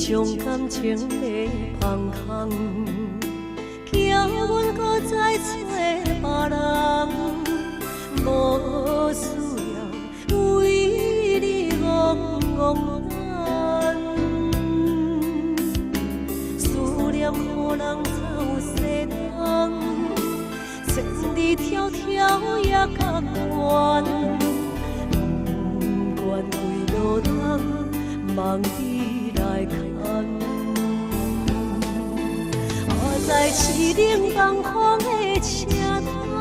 將感情欲放空，叫阮閣再揣別人，無需要為你戇戇等。思念予人走西東，千里迢迢也甘願，不管幾落冬，望你來牽。啊，在市冷東風的車窗，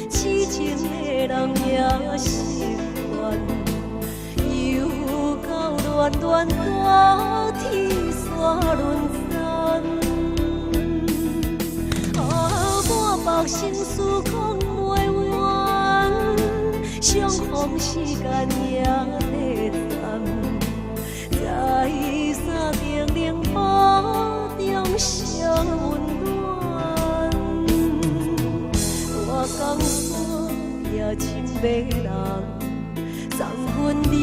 痴情的人也習慣，又到亂亂大天煞輪轉。啊，滿腹心事講袂完，相逢時間也短暫，在三更冷雨中相溫暖。大江山也真迷人，送阮離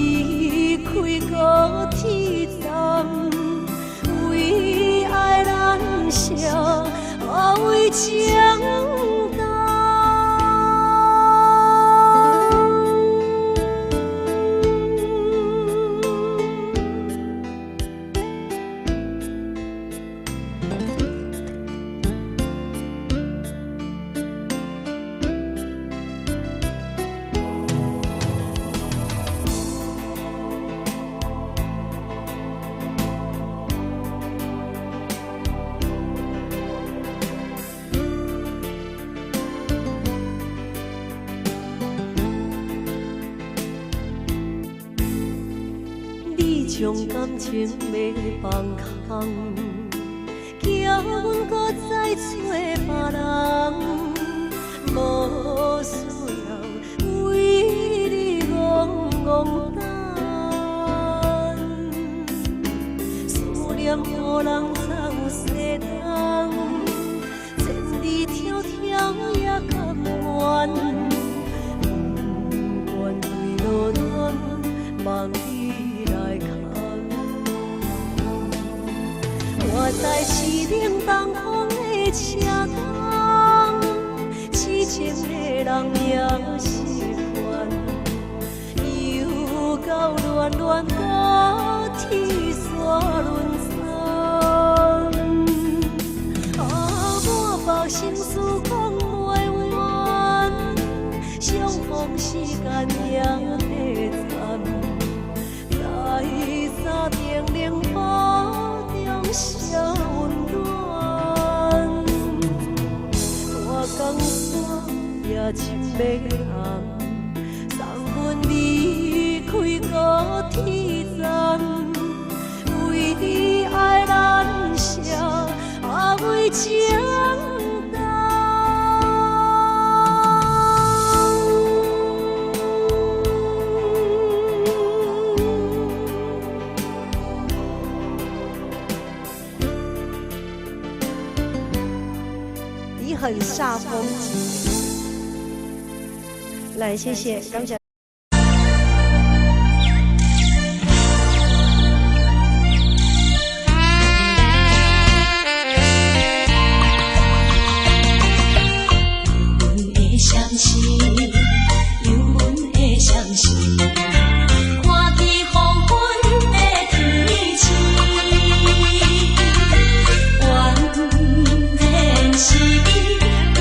開高鐵站，為愛難捨，啊為情重。你將感情欲放空，叫阮閣再揣別人，無需要為你戇戇等。思念予人走西東，千里迢迢也甘願，不管幾落冬，望你來牽。我在市冷東風的車窗，痴情的人也習慣，又到亂亂高鐵煞輪轉。啊，滿腹心事講袂完，相逢時間也短暫，在三更冷雨中相溫暖。大江山也真迷人，送阮離開高鐵站，為愛難捨，啊為情重。你很煞風景。來，謝謝，感謝。阮的相思，有阮的相思，看见黃昏的天星，原來是伊不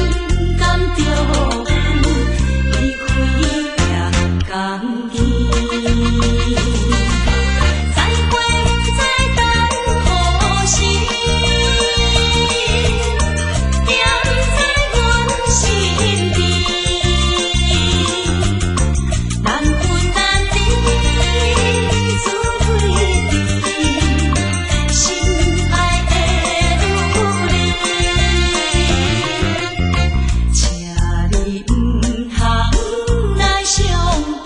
甘著阮離開也甘願。再會不知等何時，惦在阮身邊，難分難離，自對對，心愛的女兒，請你毋通來傷悲。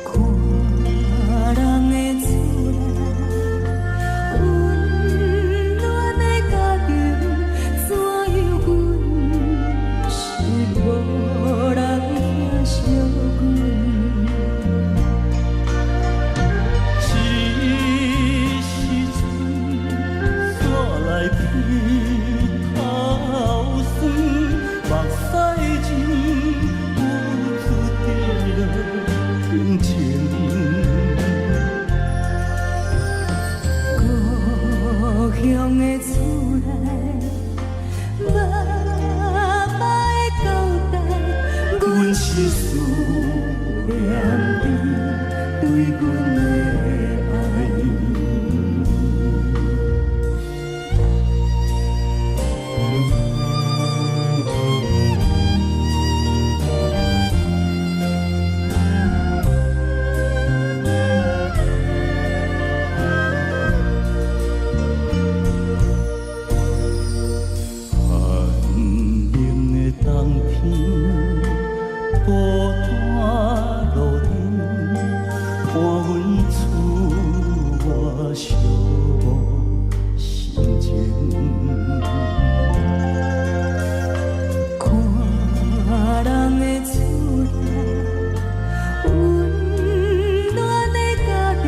看人的厝內，溫暖的家庭，怎樣阮是無人疼惜阮。這時陣煞來鼻頭酸，目屎凈有珠滴落胸前。故鄉的厝內，媽媽的交代，阮是思念你對阮的愛。寒冷的冬天，孤單路頂，看阮厝外寂寞心情。看人的厝內，溫暖的家庭，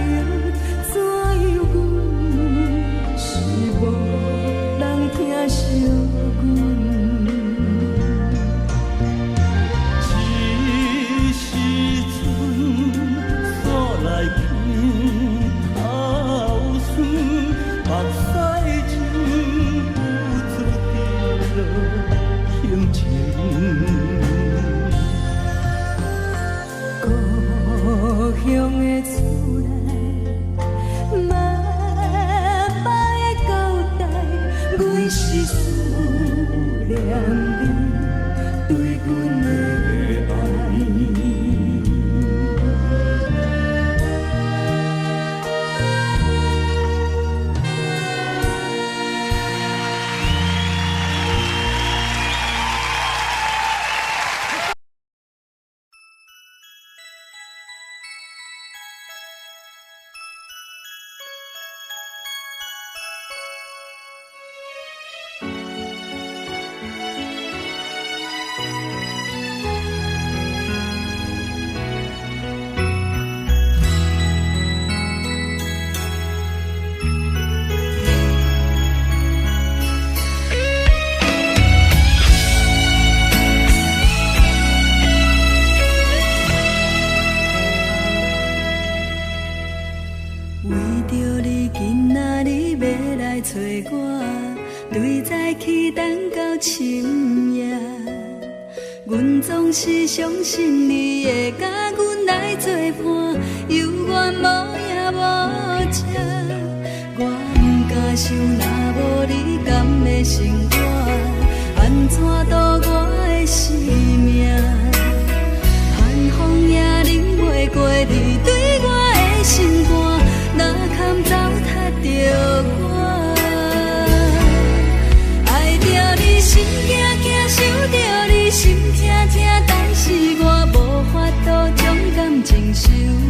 怎樣阮是無人疼惜阮。這時陣煞來鼻頭酸，目屎凈有珠滴落胸前。故鄉的厝內，媽媽的交代，阮是思念你對阮的愛。為著你今仔日欲來揣我，對早起等到深夜。阮總是相信你會佮阮來作伴，猶原無影無跡。我毋敢想，若無你敢會生活，按怎度我的生命？寒風也忍袂過你對我的心肝，哪堪糟蹋著我？愛著你心驚驚，想著你心疼疼，但是我無法度將感情收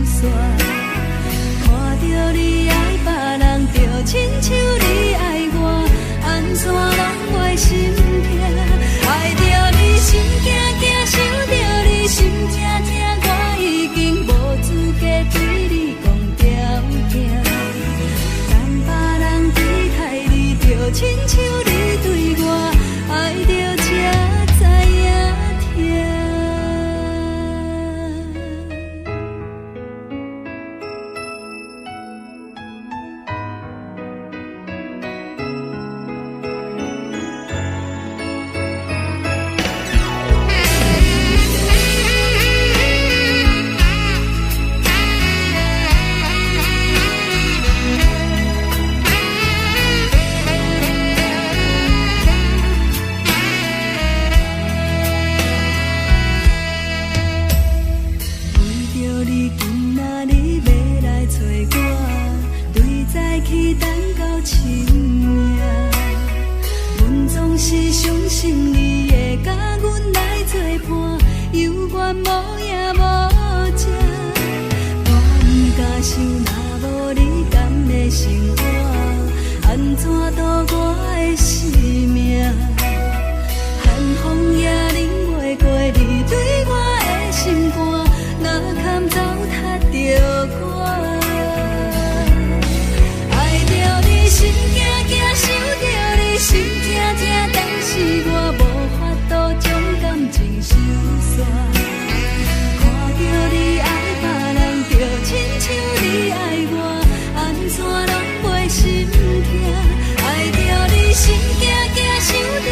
煞。看著你愛別人，就親像你愛我，按怎攏袂心痛？愛著你心驚。想若無你，敢會生活？按怎度我的生命？寒風也冷袂過你對我的心肝，哪堪糟蹋著我？愛著你心驚驚，想著你心疼疼，但是我無法度將感情收煞。看著你愛別人，就親像你愛我，按怎攏袂心疼？愛著你心驚驚，想著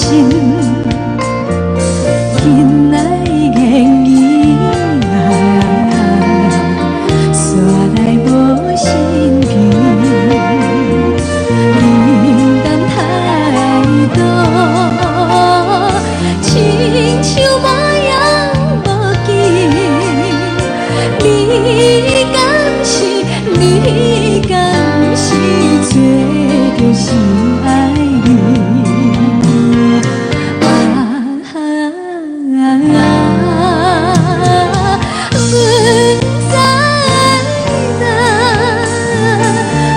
心，緊來言語啊，煞來無心機，冷淡態度，親像無影無見。你敢是，你敢是做著心愛你？啊阮知啦，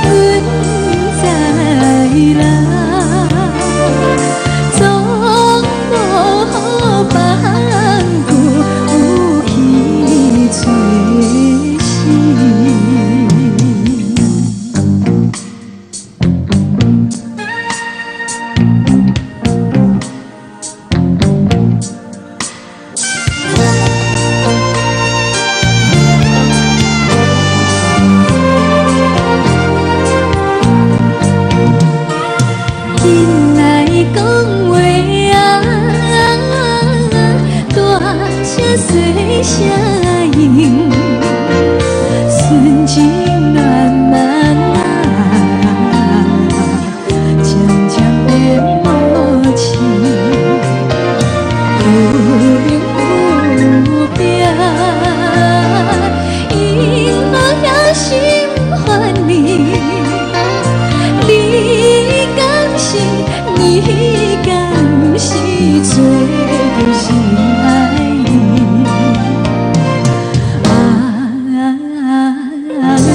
阮知啦，總無放過有去找尋。緊來講話啊，大聲細聲應，純情爛漫啊，漸漸變無情，有明有變，因何遐心煩你？你敢是，你敢是做著心愛你？啊，阮知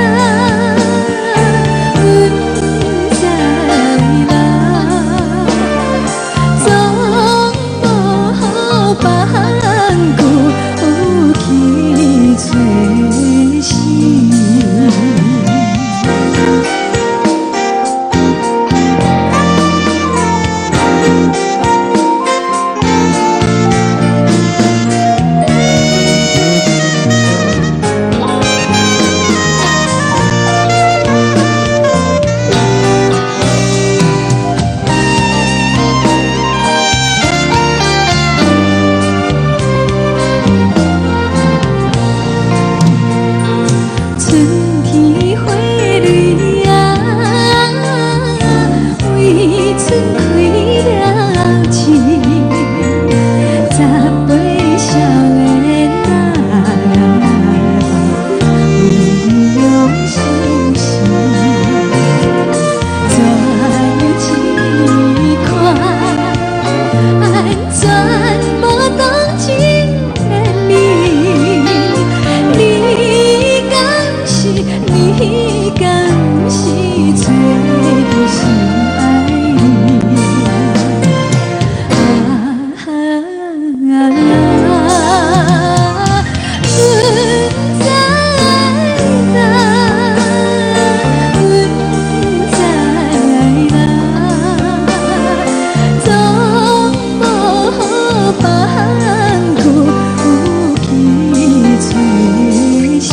啦，阮知啦，總無放過有去找尋。春天花蕊啊，為春開了枝，18少年啊，為你用心思，怎樣這款，全無當真的你。你敢是，你敢是做著心愛你？啊，阮知啦，阮知啦，總無放過有去找尋。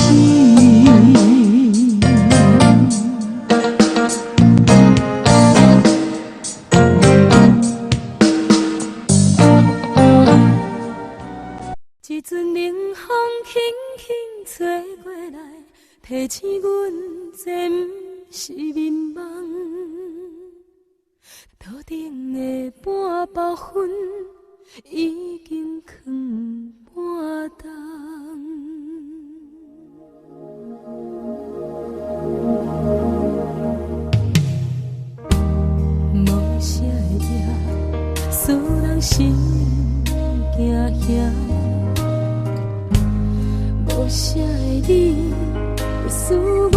一陣冷風輕輕吹過來，提醒阮這毋是眠夢。桌頂的半包雲已經囥半冬。無聲的夜，使人心驚嚇。無聲的你，使我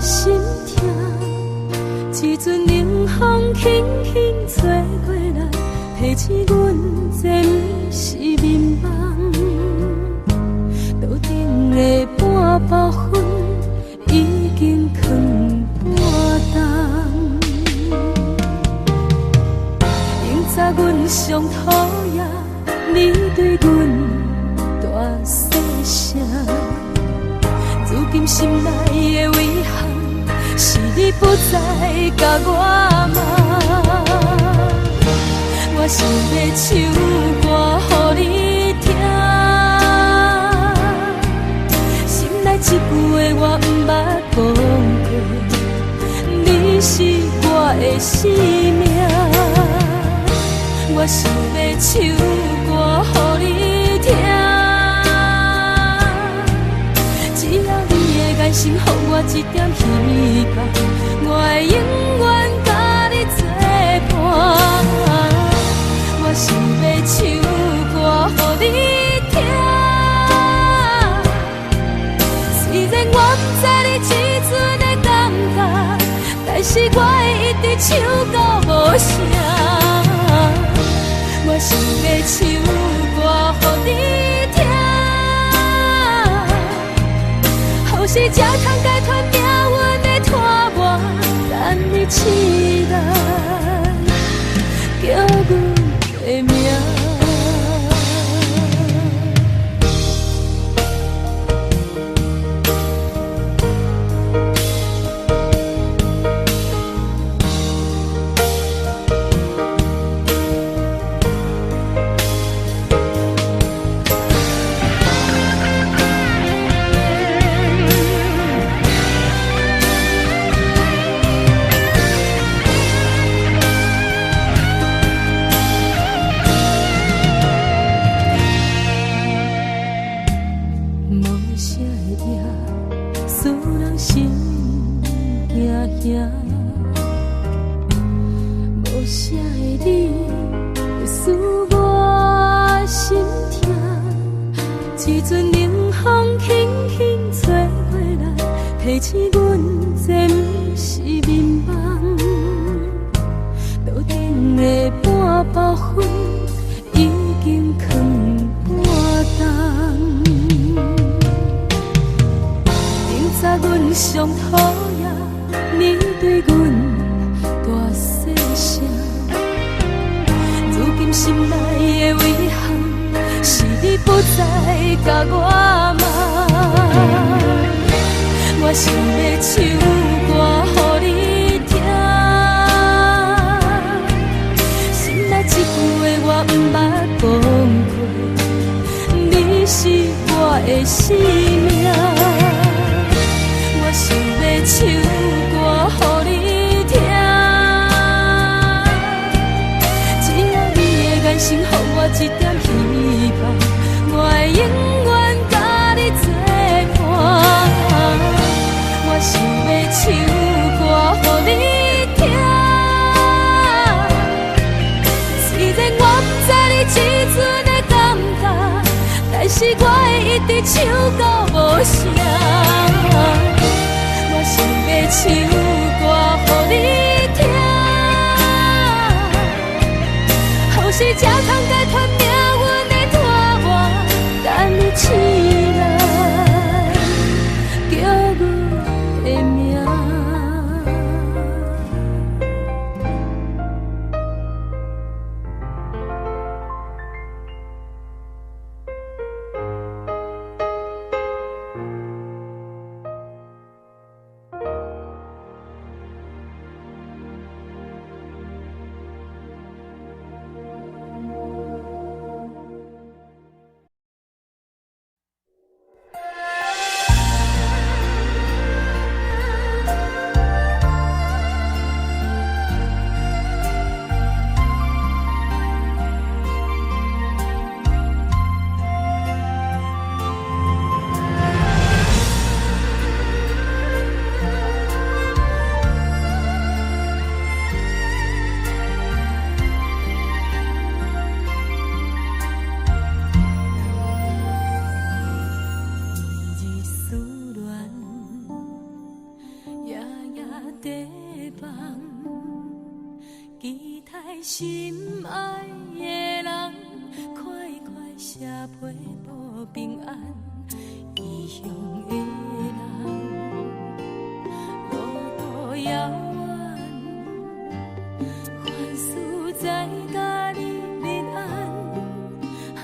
心痛。一陣冷風輕輕吹過來，提醒阮這毋是眠夢。桌頂的半包雲已經囥半冬。永早阮上討厭你對阮大細聲，如今心內的遺憾是你你不再共我罵。我想欲唱歌予你聽，心內這句話我毋捌講過，你是我的生命。我想欲唱歌予你聽，只要你的眼神予我一點希望，我會永遠佮你作伴。我想欲唱歌予你聽，雖然我毋知你這陣的感覺，但是我會一直唱到無聲。我想欲唱歌予你聽，予是才通解脫命運的拖磨，等你醒來，叫阮的名。無聲的夜，使人心驚驚。無聲的你，使我心痛。一陣冷風輕輕吹過來，提醒阮這毋是眠夢。桌頂的半包烟已經囥半冬。顶早阮上討厭你對阮大細聲，如今心內的遺憾是你不再共我罵。我想欲唱歌予你聽，心內這句話我毋捌講過，你是我的生命。我想欲唱歌予你聽，只要你的眼神予我一點希望，我會永遠佮你作伴。我想欲唱歌予你聽，雖然我毋知你這陣的感覺，但是我會一直唱到無聲。我想欲唱歌予你聽，予是才通解脫命運的拖磨，等你醒來，叫阮的名。一日思恋，夜夜在梦，期待心愛的人，快快寫批報平安。異鄉的人，路途遙遠，凡事再共你認安，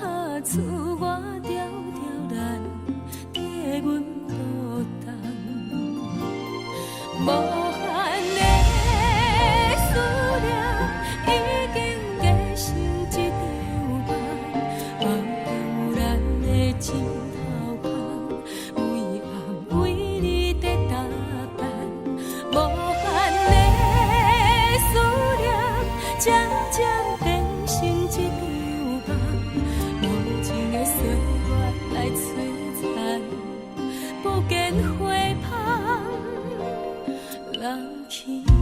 啊，厝我牢牢難，替阮渡重。無限人去樓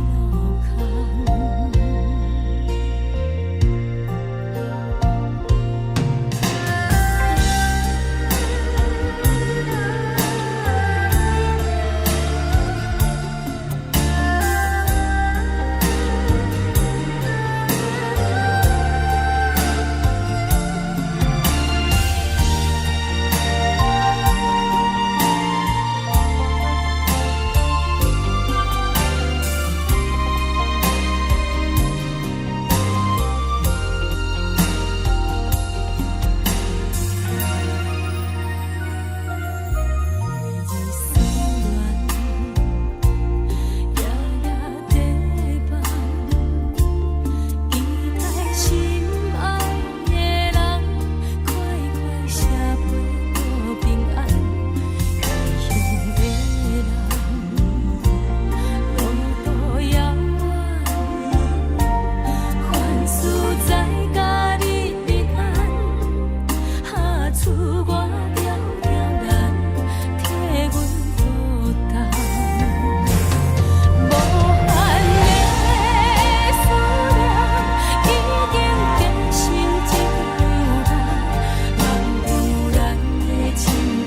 空。每日思念，夜夜在梦，期待心愛的人，快快寫批報平安。異鄉的人，路途遙遠，凡事在佮你平安，哈出我牢牢難，替阮負擔。無限的思念已經結成一場夢，夢中有咱的枕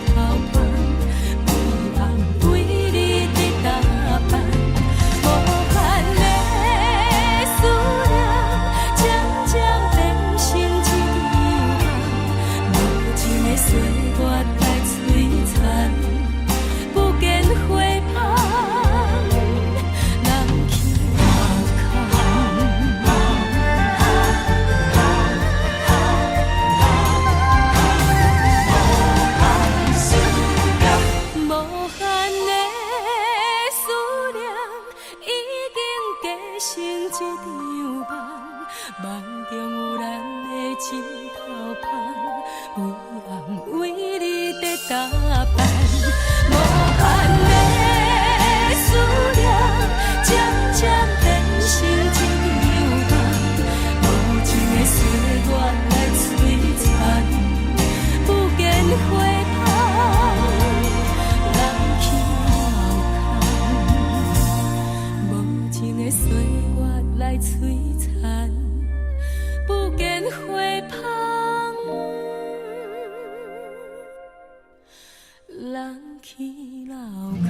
頭夢，規暗為你佇打扮。無限的思念，漸漸變成一場夢，無情的歲月來摧殘，不見花香，人去樓空。無限的思念已經結成一場夢，夢中有咱的枕頭香，規暗為你佇打扮。無限的思念，漸漸變成一場夢，無情的歲月來摧殘，不見花香，人去樓空。無情的歲月來摧殘，不見花香，人去樓空。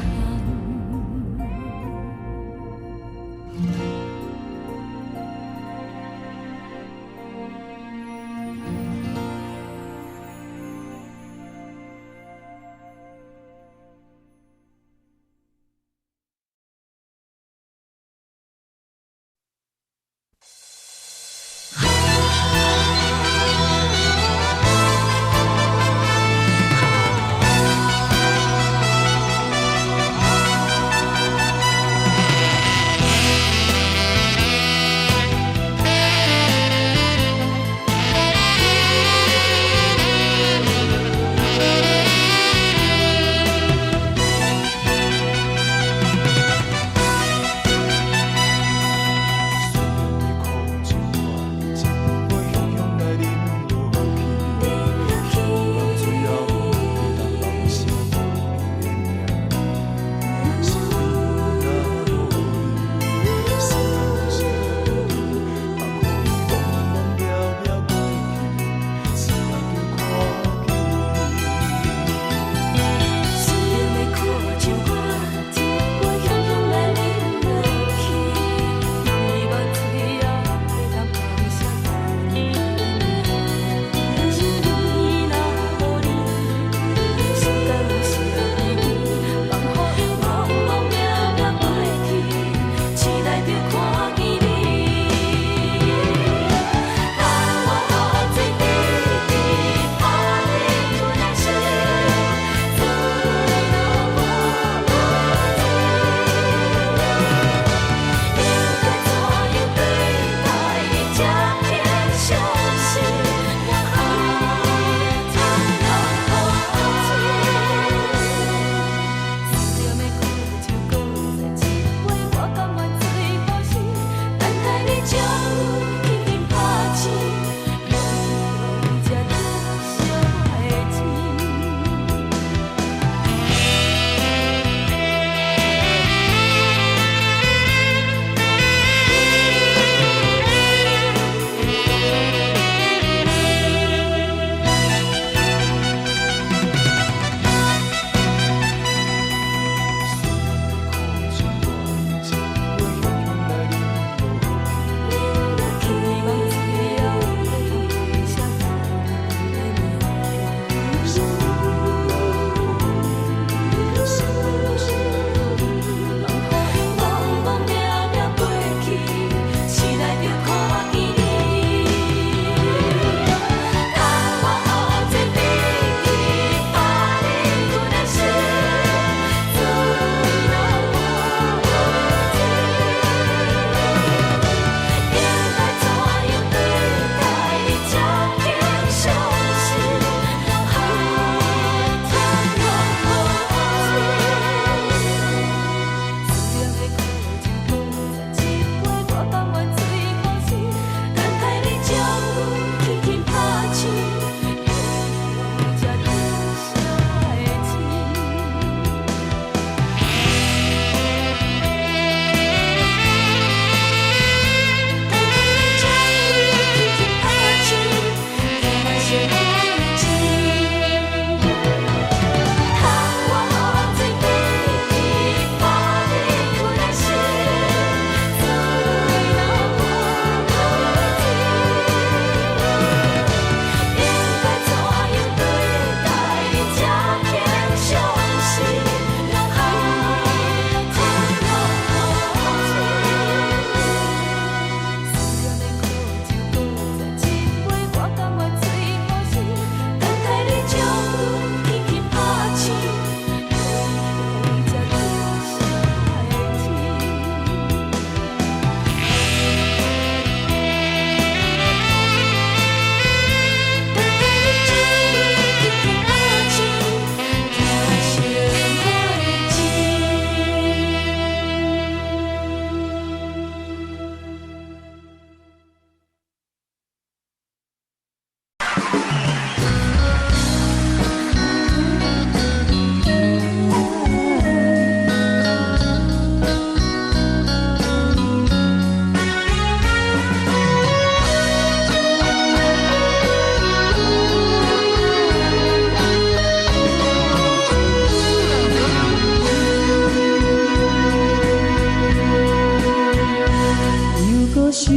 是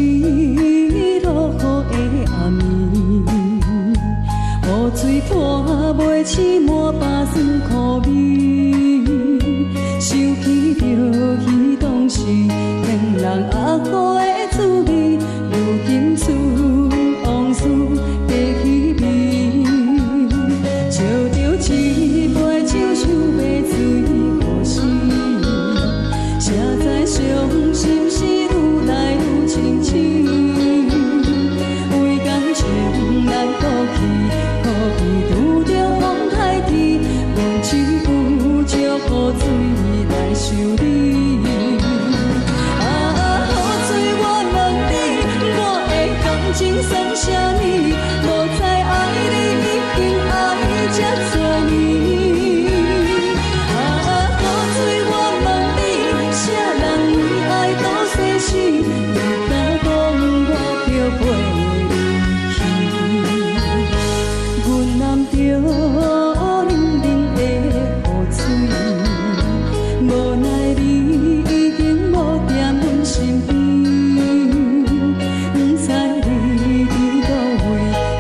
落雨的暗暝，雨水泼袂醒满腹酸苦味，想起著彼当时骗人阿好的滋味，如今剩往事爬起味，照著一杯酒想欲醉予死，才知傷心事愈來愈清醒，為感情難過去，可比拄著風颱天，阮只有借雨水來想你。啊，雨水我問你，我的感情算啥物？無知愛你已經愛這多年。啊，雨水我問你，啥人為愛賭生死？你敢講我著陪你去？阮淋著冷冷的雨水，無奈你已經無踮阮身邊，不知你佇佗位，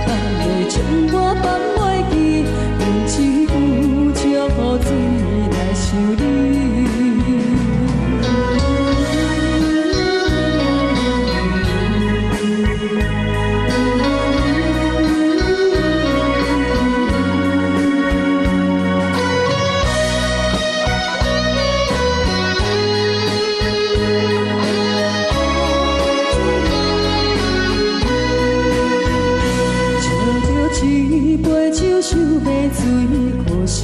敢會將我放袂記？阮只有借雨水來想你。照著一杯酒，想欲醉予死，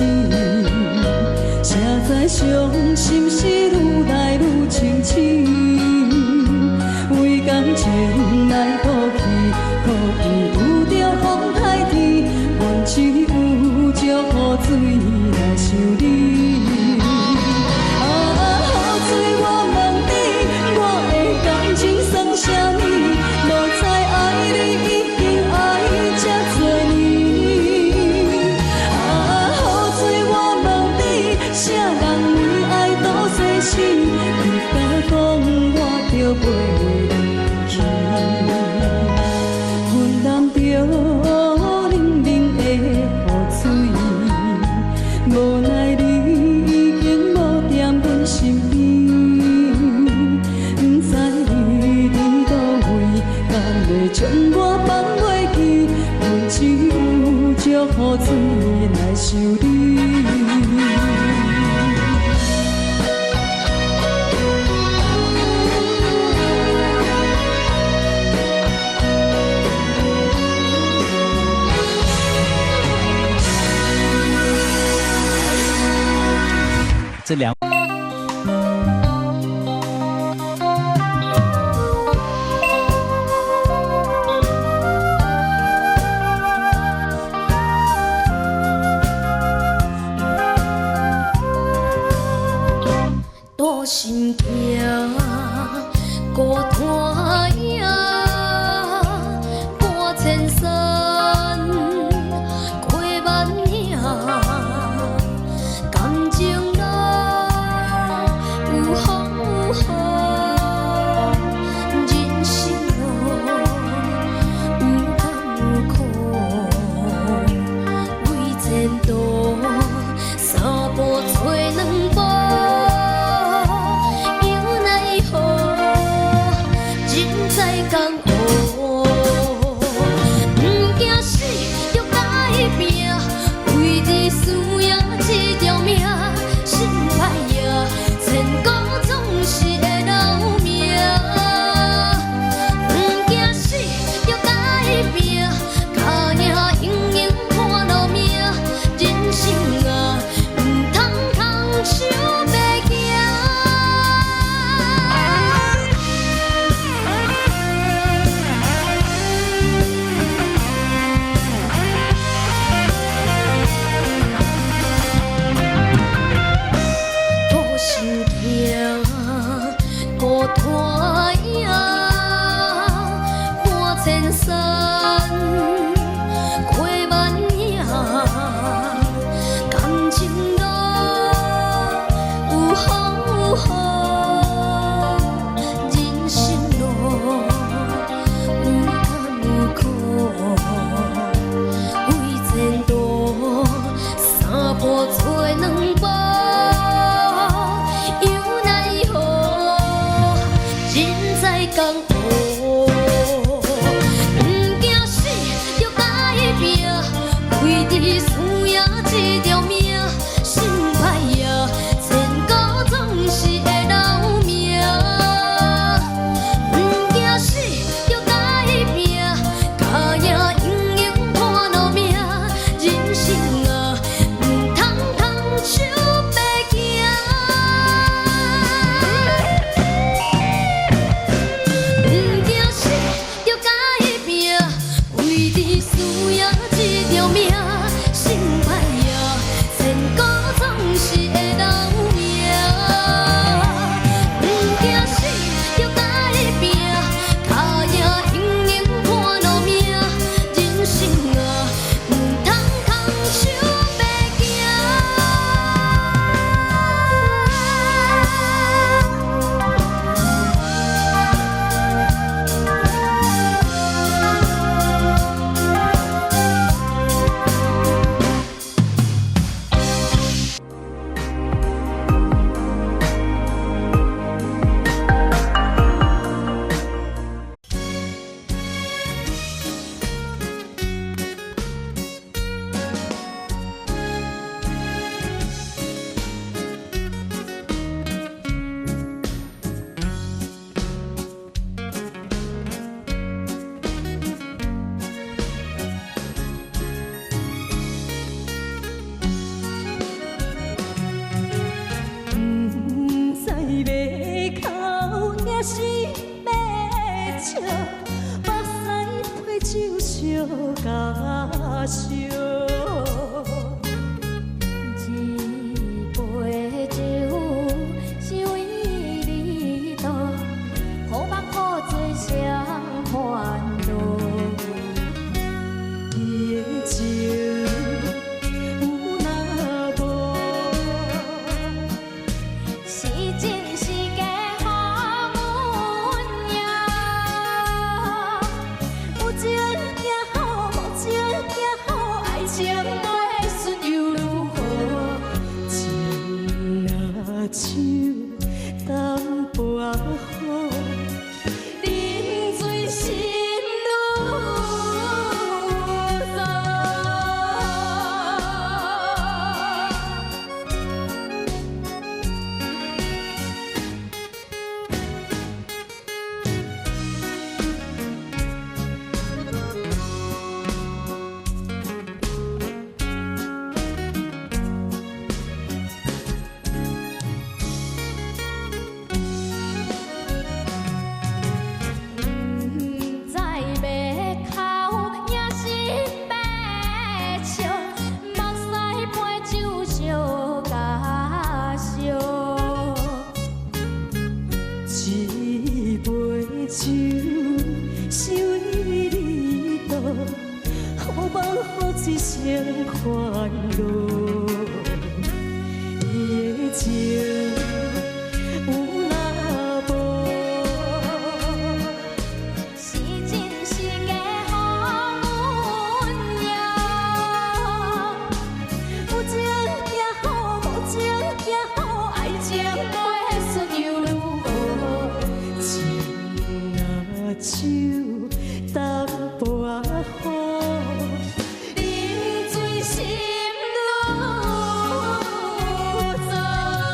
才知傷心事愈來愈清醒。為感情來過去，可比拄著風颱天，阮只有借雨水來想你。啊，雨水我問你，我的感情算啥物？無知愛你已經愛這多年。啊，雨水我問你，啥人為愛賭生死？你敢講我著陪你去？阮淋著冷冷的雨水，無奈你已經無踮阮身邊，不知你佇佗位，敢會將我放袂記？阮只有借雨水來想你。這兩。大心行，孤單影，過千山，過萬嶺，感情路有風有雨，人生路有甘有苦，為前途三步找兩步。猶奈何，人在江湖，毋驚死，著共伊拼，為著輸贏這條命，心歹贏，千古總是會留名。毋驚死，著共伊拼，跤領英勇看路命，人生啊，毋通空手白行。孤身行，孤單影，伴千山，過萬嶺，感情路有風有雨，人生路江湖。毋驚死，著共伊拚，為著輸贏這條命，心歹呀，前途總是會留名。毋驚死，著共伊拚，共贏英勇破落命。人生啊，毋通空手白行。毋驚死，著共伊拚，為著輸贏這條命，心歹呀，前途總是會留名。毋驚死，著共伊拚，共贏英勇破落命。人生啊，毋通空手白行。毋知欲哭抑是欲笑，目屎陪酒相共燒。這杯酒是為你倒，好夢好醉雙煩惱。伊的情有若無？是真是假，予阮贏。有情也好，無情也好，愛情過順又如何？情若手淡薄仔好，饮醉心愈燥。毋知欲哭抑是欲笑，目屎陪酒相共燒。這杯酒是為你倒，好夢好醉成煩惱。伊的情有若無？是真是假，予阮贏。有情也好，無情也好，愛情過順又如何？情若酒淡薄仔好，饮醉心愈燥。謝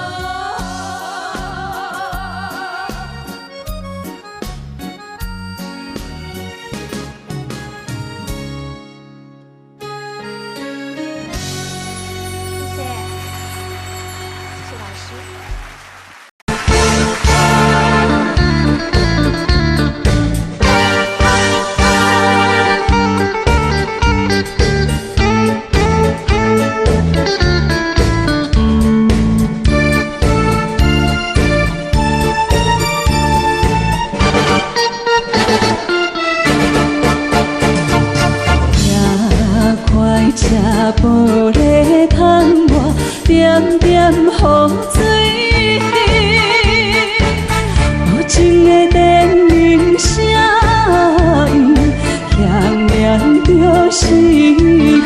謝，謝謝老師。拿塊赤玻璃窗外，點點雨水。無情的電鈴聲音，牽連著時間。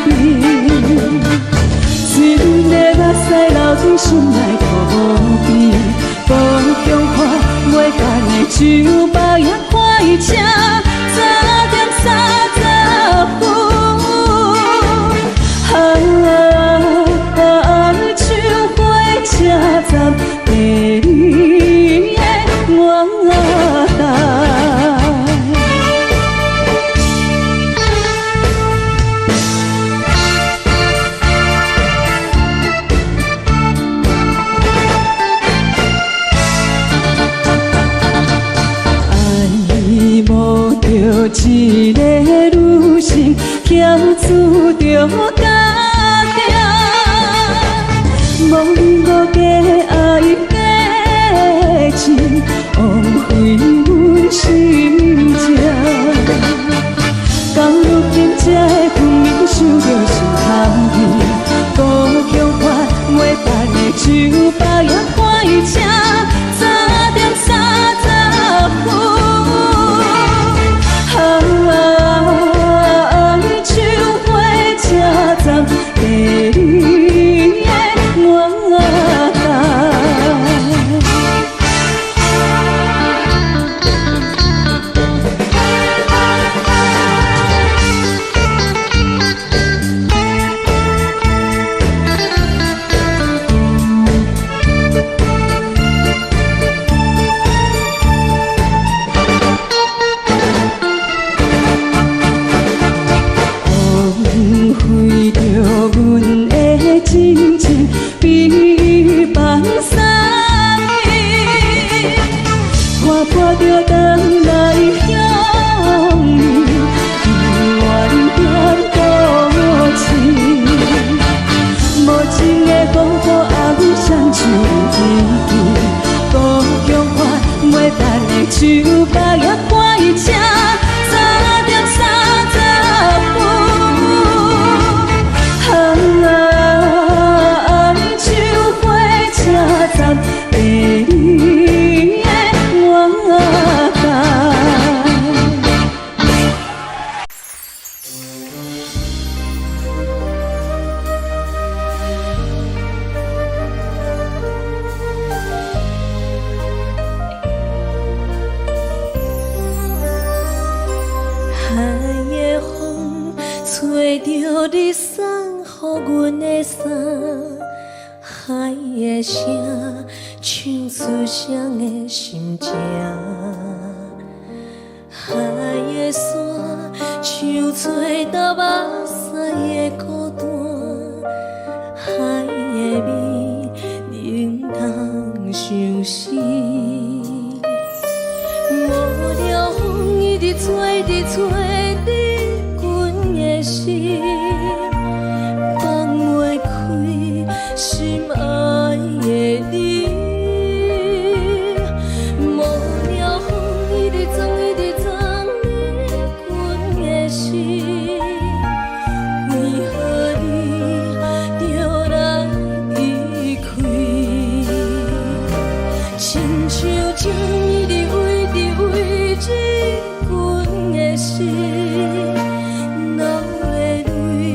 水的目屎流進心內塗邊，無共看袂甘的的酒吧也快車，早點30分。啊，像火車站，等你的我等。愛無著一个女性，欠注著家定，無人無假愛假情，枉費阮心情。到如今才會分明想著心口味，故鄉發袂等的酒吧也快車，早點30分。啊，像火車站，等你的我等。枉費著阮的真情，比放送去，看破著轉來鄉里，原點都市。無情的風雨暗雙手飛機，故鄉發袂等的酒吧也快車，早點30分。啊，像火車站，等你的我等。海的風吹著你送予阮的衫，海的聲唱出誰的心情，海的沙像吹到目屎的孤單，海的味冷痛相思。無聊風一直吹，直吹你阮的心，放袂開心愛的你。無聊風一直鑽，一直鑽你阮的心，為何你著來離開？親像情一直圍直圍着阮的心，流的淚。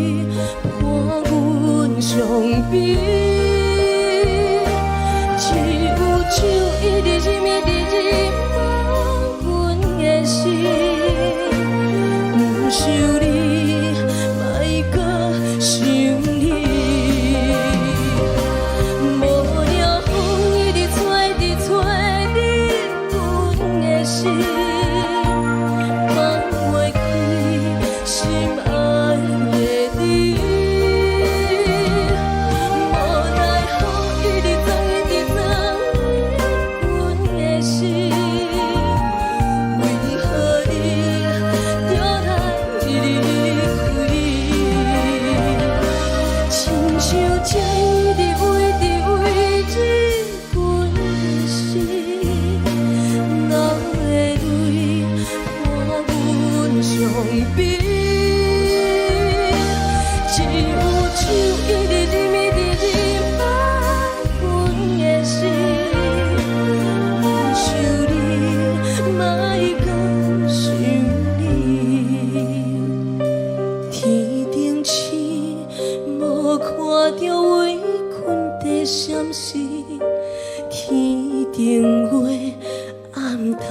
嘆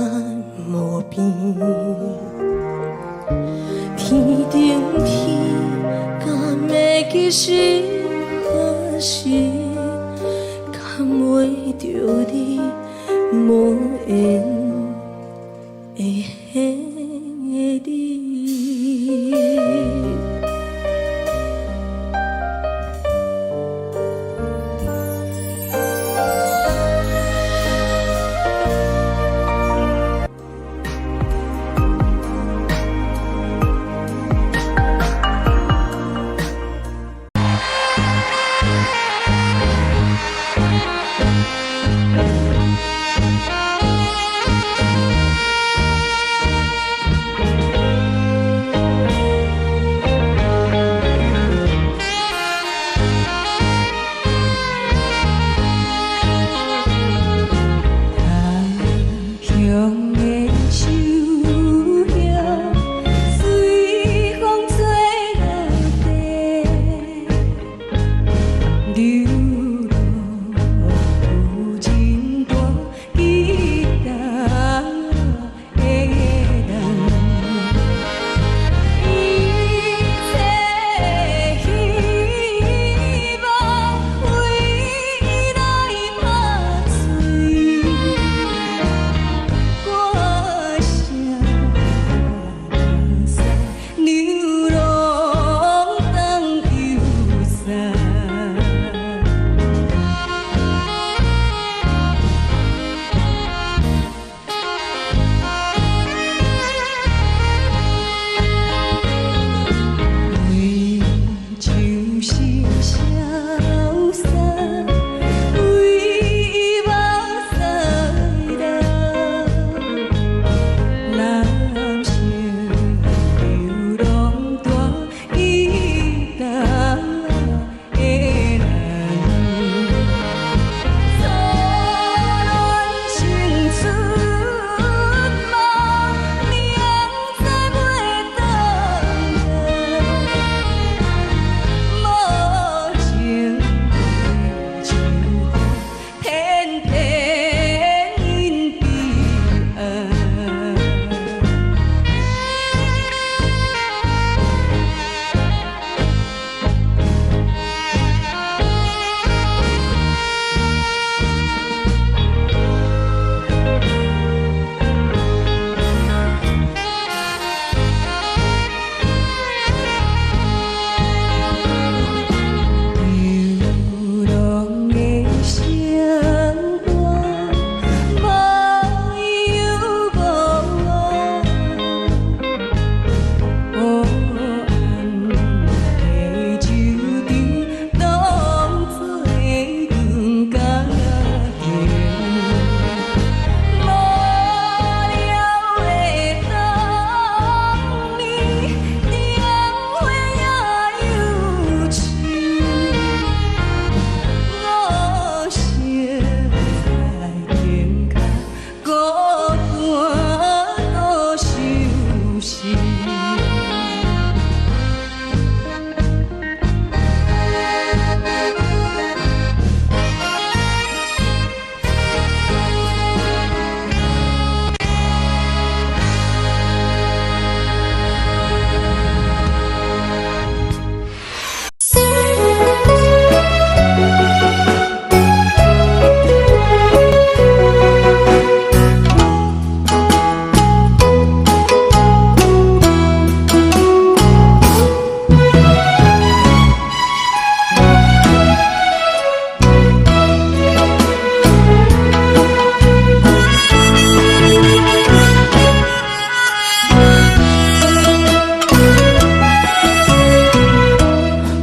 無邊。天頂天，敢會記是何時，牽袂著你無緣的彼个你。他鄉的樹葉隨風吹落地，流落有真大期待的人。一切希望為伊來拍碎。歌聲目屎流浪當油傘。為秋心消散，為目屎流。男性流浪大期待的人，初戀青春夢，明知袂轉來，無情的秋雨，天天因悲哀。流浪的生活，無憂無愛，黑暗的酒場，當作阮家庭。無聊的冬暝，點火也有情。我熟在天跤，孤單倒相思。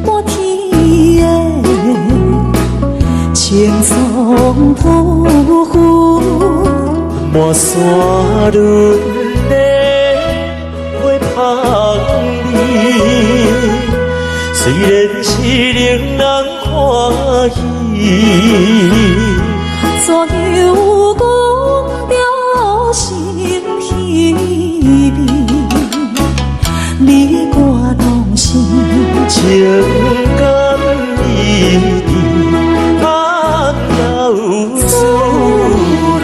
滿天的青松浮浮，滿山崙的花香味，雖然是令人歡喜。怎又講著心稀微？你我攏是情感意甜，咱有滋味。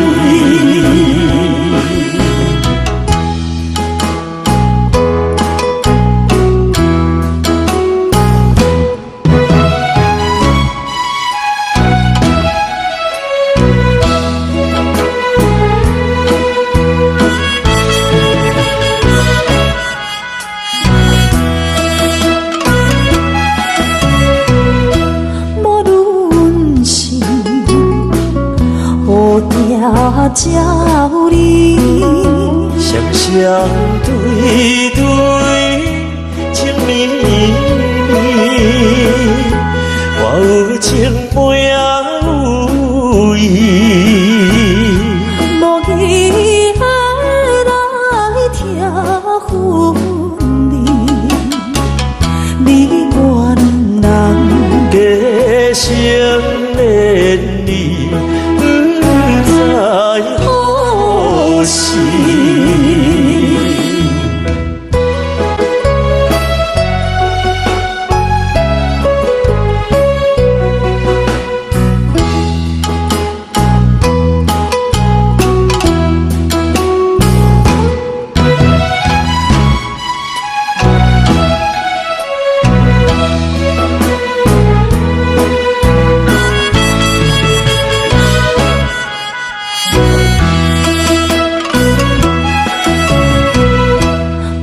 才有你。雙雙對對情綿綿，我有情袂有意。無意的來聽分離，你我兩人结成連理，不知何時。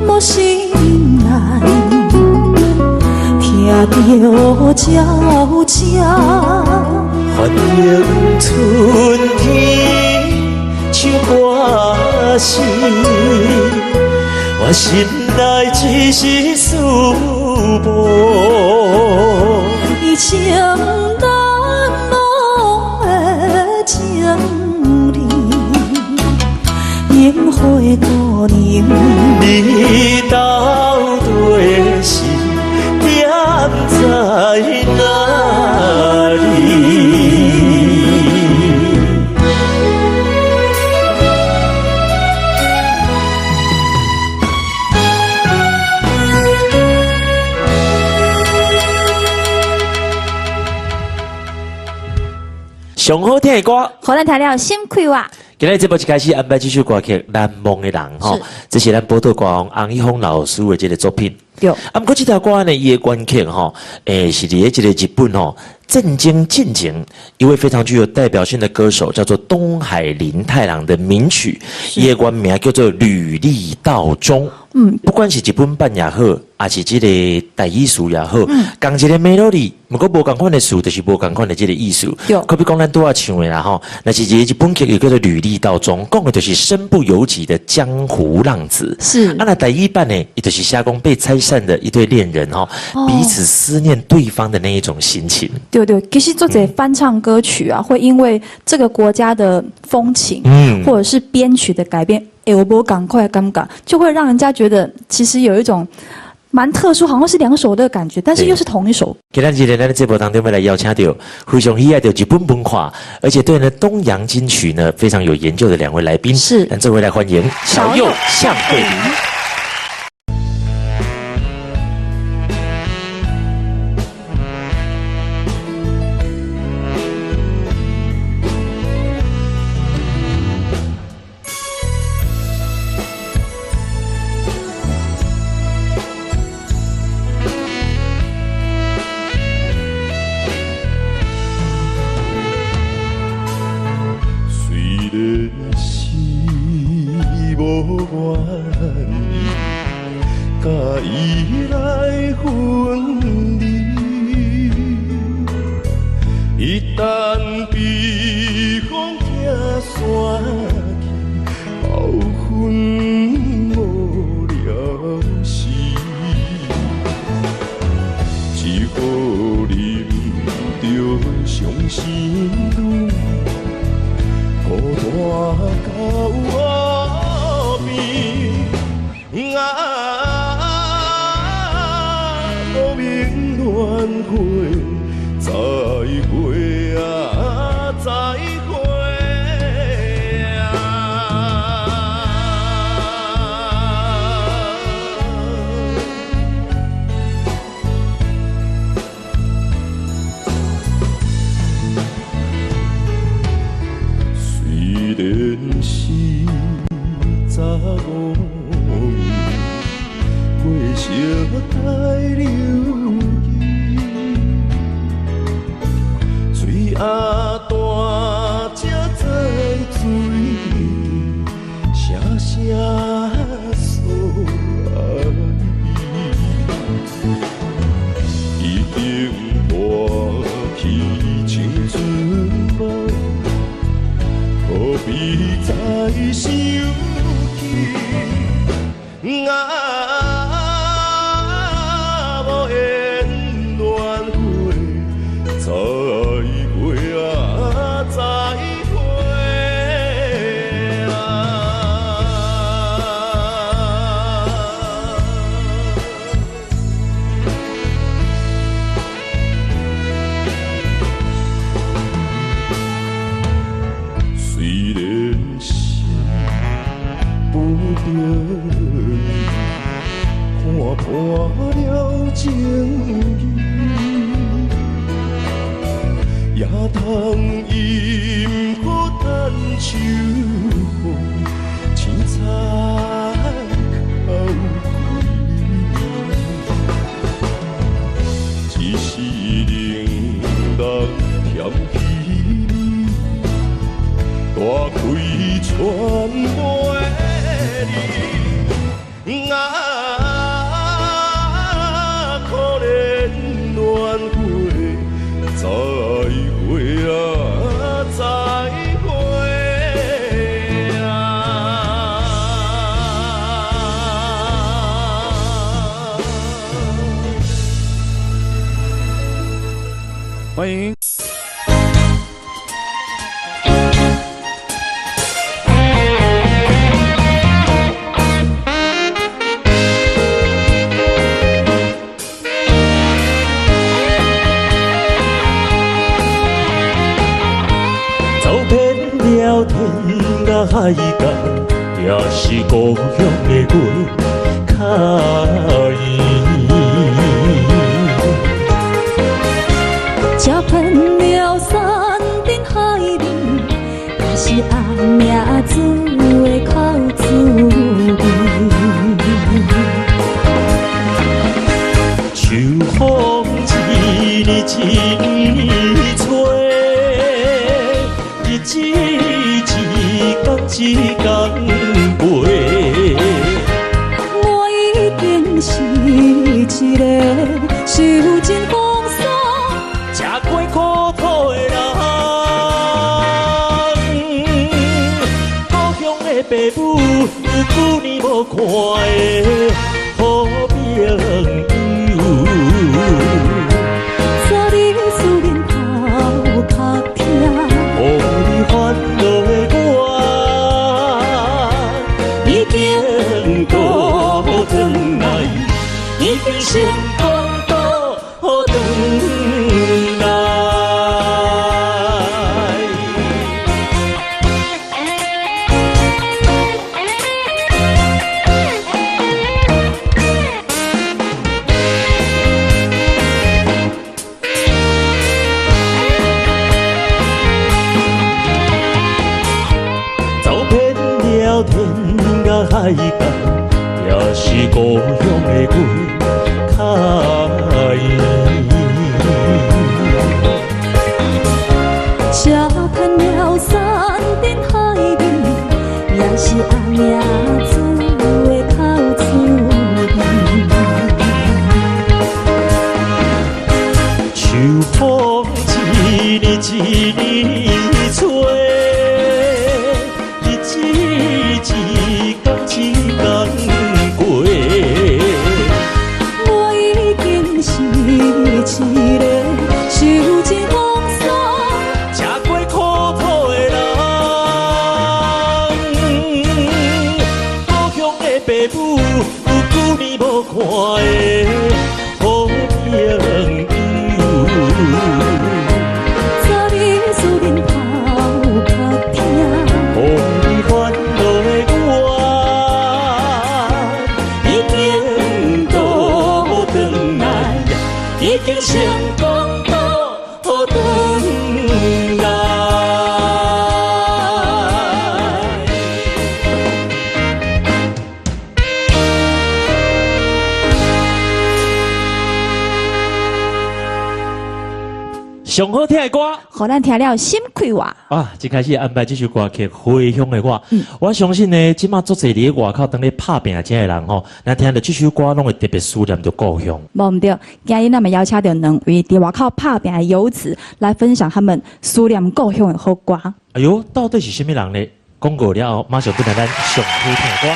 無心內聽著鳥聲，歡迎春天唱歌時，我心內只是思慕。伊情難忘的情理，櫻花姑娘。你到底是踮在哪裡？上好聽的歌，予咱聽了心快活。今日節目一開始安排這首歌曲《難忘的人》吼，這是咱寶島歌王洪一峰老師的這個作品。對。啊，毋過這條歌呢，伊的原曲吼，是佇咧這個日本吼，震驚進前一位非常具有代表性的歌手，叫做東海林太郎的名曲，伊的原名叫做《履歷道中》。不管是日本版也好，抑是這個台語詞也好，仝一個 melody，毋過無仝款的詞，就是無仝款的這個意思。可比講咱拄仔唱的啦吼，若是一個日本曲，又叫做《履歷道中》，講的就是身不由己的江湖浪子。啊，若台語版呢，伊就是寫講被拆散的一對戀人吼，彼此思念對方的那一種心情。對對，其實做這翻唱歌曲啊，會因為這個國家的風情，或者是編曲的改變，會有無仝款的感覺，就會讓人家覺得其實有一種蠻特殊，好像是兩首的感覺，但是又是同一首。今日呢，咱的節目當中欲來邀請著非常喜愛著日本文化，而且對呢東洋金曲呢非常有研究的兩位來賓，咱這回來歡迎小佑向慧琳。雖然是無願意，佮伊來分離，一旦被風拆散去，後分無了時，只好忍著傷心淚。孤單到無邊，啊，無名戀會，再會啊，再會啊。雖然是15年，過相待留意，喙仔大才知水聲聲訴愛意，已經破去青春夢。何必再不得已，看破了情义，也通饮好趁秋风，青菜哭几暝，只是冷人嫌弃你，大开船袂离，啊，可怜恋过，再会啊，再会啊！歡迎。走遍了天涯海角，也是故鄉的月較圓。吃遍了山珍海味，也是阿命煮的口滋味。秋風一年一年吹，日子一天一天過。我已經是一個受盡風霜、吃過苦頭的人，故鄉的爸母有幾年無看的好朋友。昨日思念頭殼痛，予你煩惱的我，已經倒轉來，已經成功倒轉來。走遍了天涯海角，也是故鄉的月較圓。吃遍了山珍海味，也是阿命煮的口滋味。秋風一年一年吹，日子一天一天過。我已經是一個受盡風霜、吃過苦頭的人，故鄉的爸母有幾年無看的好朋友。昨日思念頭殼痛，予你煩惱的我，已經倒轉來，已經成功倒轉來。上好聽的歌，予咱聽了心快活。啊！一開始安排這首歌曲《回鄉的我》，我相信呢，這馬足濟佇外口當咧拍拚這的人吼，若聽著這首歌，攏會特別思念著故鄉。無毋對，今日咱們邀請著兩位佇外口拍拚的遊子來分享他們思念故鄉的好歌。哎喲，到底是啥物人呢？廣告了後，馬上轉來咱上好聽的歌。